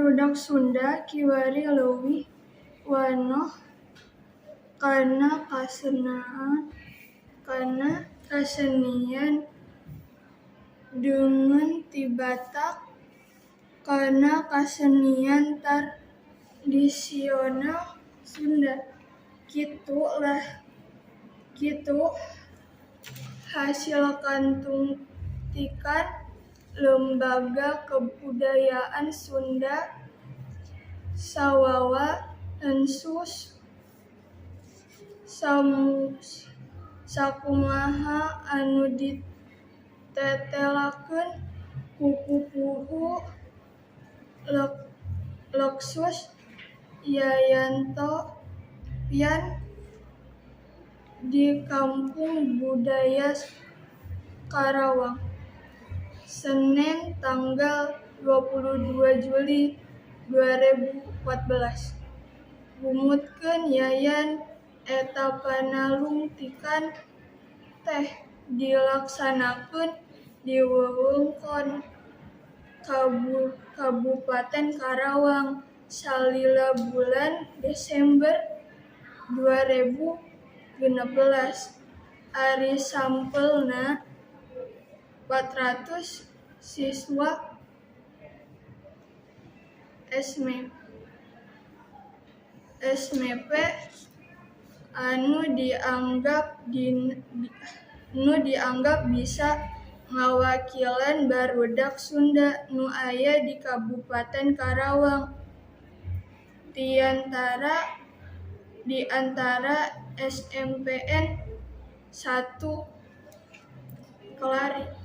Barudak Sunda kiwari leuwih wanoh kana kasenian deungeun tibatan kana kasenian tradisional Sunda. Kitu hasil katungtikan Lembaga Kebudayaan Sunda Sawawa Ensus sakumaha anu ditetelakeun ku pupuhu Leksus Yayan Topian di Kampung Budaya Karawang, Senen tanggal 22 Juli 2014. Numutkeun Yayan eta panalungtikan teh dilaksanakeun di wewengkon Kabupaten Karawang salila bulan Desember 2016. Ari sampelna 400 siswa SMP anu dianggap bisa ngawakilan barudak Sunda nu aya di Kabupaten Karawang di antara SMPN 1 Klari.